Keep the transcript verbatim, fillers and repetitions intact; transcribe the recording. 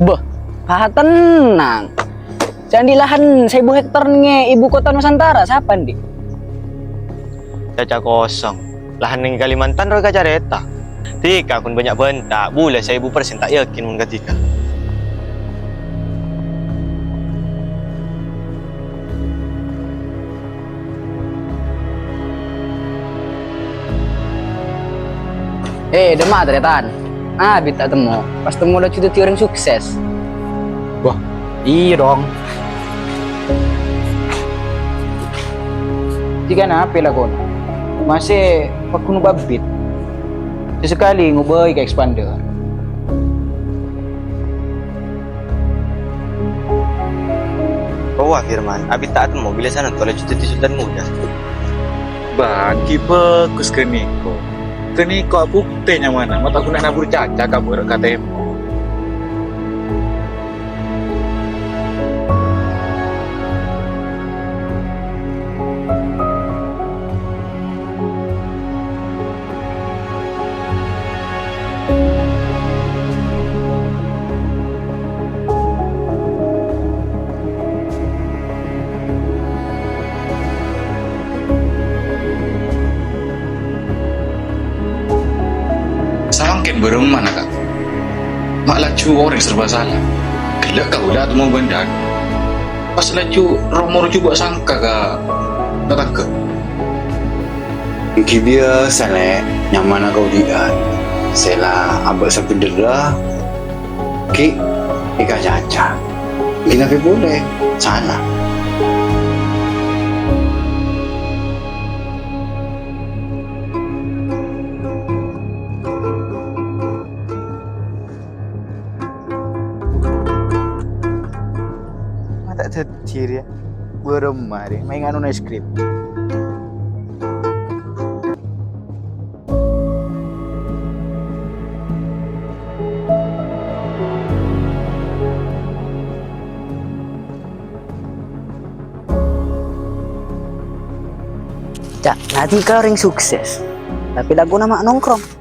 Bâh, patennang. Sè andi' lahan saèbu hektar neng è ibu kota Nusantara, sapa andi'? Caca kosong. Lahan neng Kalimantan rowa èkacarèta. Dhika ghun bânnya' bânta, bulâ saèbu persen ta' yakin mon ghâdhika. Eh, dâmma, tarètan. Abit ta' temmo. Pas temmo laju dhâddhi orèng sukses. Wah, iyâ, dong. Dhika napa lakona? Masè paggun abit. Sè sakalè ngobâi ka expander. Rowa Firman, abit ta' temmo bilâ sanonto laju dhâddhi sultan muda. Bâh, ghi' bhâghus ghânèka. Ghânèka abhuktè nyamana, ma' ta' ghuna nabur caca ka bârâ' ka temmo. Samangkèn bârâmma, Kak? Ma' laju orèng serba sala. Ghellâ' kaulâ atemmo bân Dad. Pas laju romor jhubâ' sangka ka tatangghâ. Èngghi biyasa, Lè', nyamana kaodi'ân. Sè la abâ' sabhendherra, ghi' èkacaca. Èngghi napè polè, sala. Ma' ta' dhâddhi rèya. Bârâmma rè, maèngano es krim. Ca', dhika orèng sukses, tapè lakona ma' nongkrong.